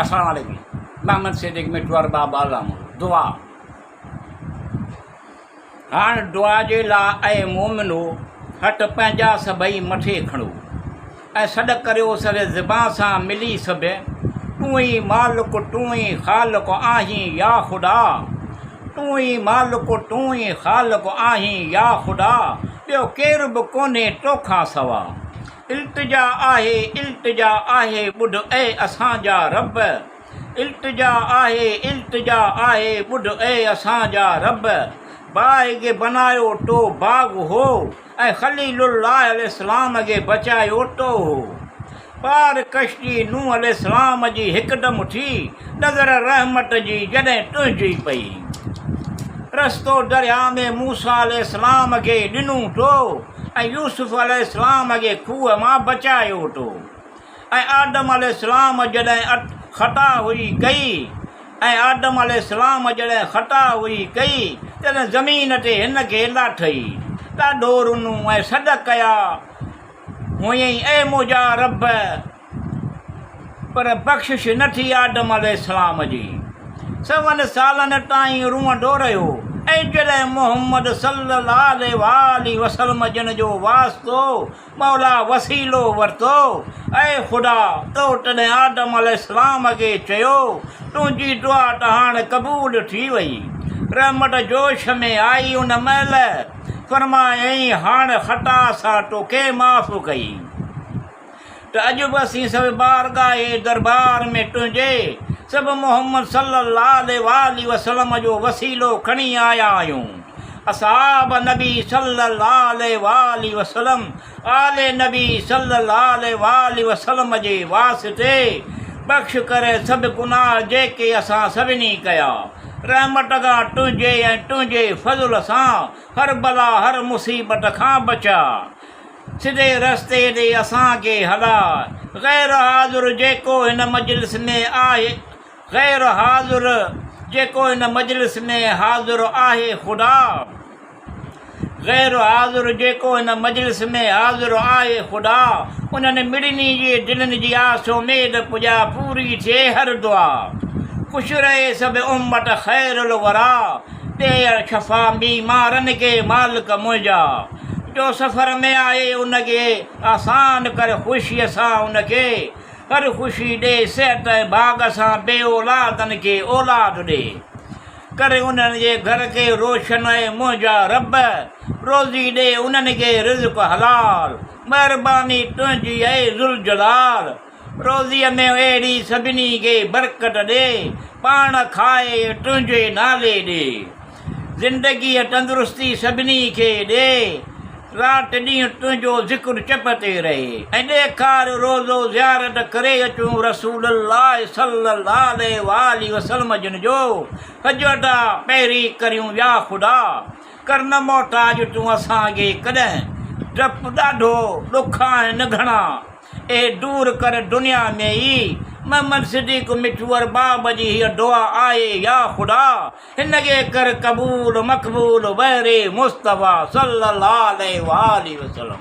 السلام عليڪم محمد صديق مٺو ارباب علامه دعا هاڻ دعا جي لا اي مومنو هٽ پنهنجا سڀئي مٿي کڻو ۽ سڏ ڪريو سر زبان سان ملي سڀ تون ئي مالڪ تون ئي خالق آهين يا خدا تون ئي مالڪ تون ئي خالق آهين يا خدا ٻيو ڪير به ڪونهي توکان سوا التجا آهي التجا آهي ٻڌ اي اسان جا رب التجا آهي التجا آهي ٻڌ اي اسان جا رب باهه کي بنايو تو باغ هو ۽ خليل الله عليه السلام کي بچايو تو هو پار ڪشتي نوح عليه السلام جي هڪدم ٿي نظر رحمت جي جڏهن تنهنجي پئي رستو درياء ۾ موسيٰ عليه السلام کي ڏنو تو ۽ يوسف عليه السلام کي کوهه مان بچايو تو ۽ آدم عليه السلام جڏهن خطا هئي ڪئي ۽ آدم عليه السلام جڏهن خطا هئي ڪئي تڏهن زمين تي هن کي لاٿئي ڏاڍو رنو ۽ سڏ ڪيا هئائين اي منهنجا رب! پر بخشش نه ٿي آدم عليه السلام جي. سون سالن تائين روئندو رهيو ۽ جڏهن محمد صلي الله عليه واٰله وسلم جن جو واسطو مولا وسيلو ورتو، اي خدا! تو تڏهن آدم عليه السلام کي چيو، تنهنجي دعا ته هاڻ قبول ٿي وئي. رحمت جوش ۾ آئي ان مهل فرمايائين، هاڻ خطا سان توکي معاف ڪئي. ته اڄ به اسين سڀ بارگاهه دربار ۾ تنهنجي سڀ محمد صلي الله عليه واٰله وسلم جو وسيلو کڻي آيا آهيون. اصحاب نبي صلي الله عليه واٰله وسلم آل نبي صلي الله عليه واٰله وسلم جي واسطي بخش ڪر سڀ گناهه جيڪي اسان سڀني ڪيا. رحمت کان تنهنجي ۽ تنهنجي فضل سان هر بلا هر مصيبت کان بچاء. سڌي رستي ڏي اسان کي هلاء. غير حاضر جيڪو هن مجلس ۾ آهي غير حاضر جيڪو هن مجلس ۾ حاضر آهي خدا غير حاضر جيڪو هن مجلس ۾ حاضر آهي خدا انهن مڙني جي دلين جي آس اميد پڄا پوري ٿئي هر دعا خوش رهي سڀ امت خير الوريٰ ڏي شفا بيمارن کي مالڪ منهنجا. جو سفر ۾ آهي ان کي آسان ڪر خوشيء سان ان کي هر خوشي ڏي صحت ۽ ڀاڳ سان بي اولادن کي اولاد ڏي ڪر انهن جي گهر کي روشن اي منهنجا رب روزي ڏي انهن کي رزق حلال مهرباني تنهنجي اي ذوالجلال روزيء ۾ اهڙي سڀني کي برڪت ڏي، پاڻ کائي تنهنجي نالي ڏي. زندگيء تندرستي سڀني کي ڏي، رات ڏينهن تنهنجو ذڪر چپ تي رهي ۽ ڏيکار روزو زيارت ڪري اچون رسول الله صلي الله عليه واٰله وسلم جن جو حج ادا پهرين ڪريون يا خدا ڪر نه محتاج تون اسان کي ڪڏهن ڊپ ڏاڍو ڏک آهن گهڻا. اي دور ڪر دنيا ۾ ئي محمد صديق مٺو ارباب جي هيء دعا آهي يا خدا هن کي ڪر قبول مقبول بهر مصطفيٰ صلي الله عليه واٰله وسلم.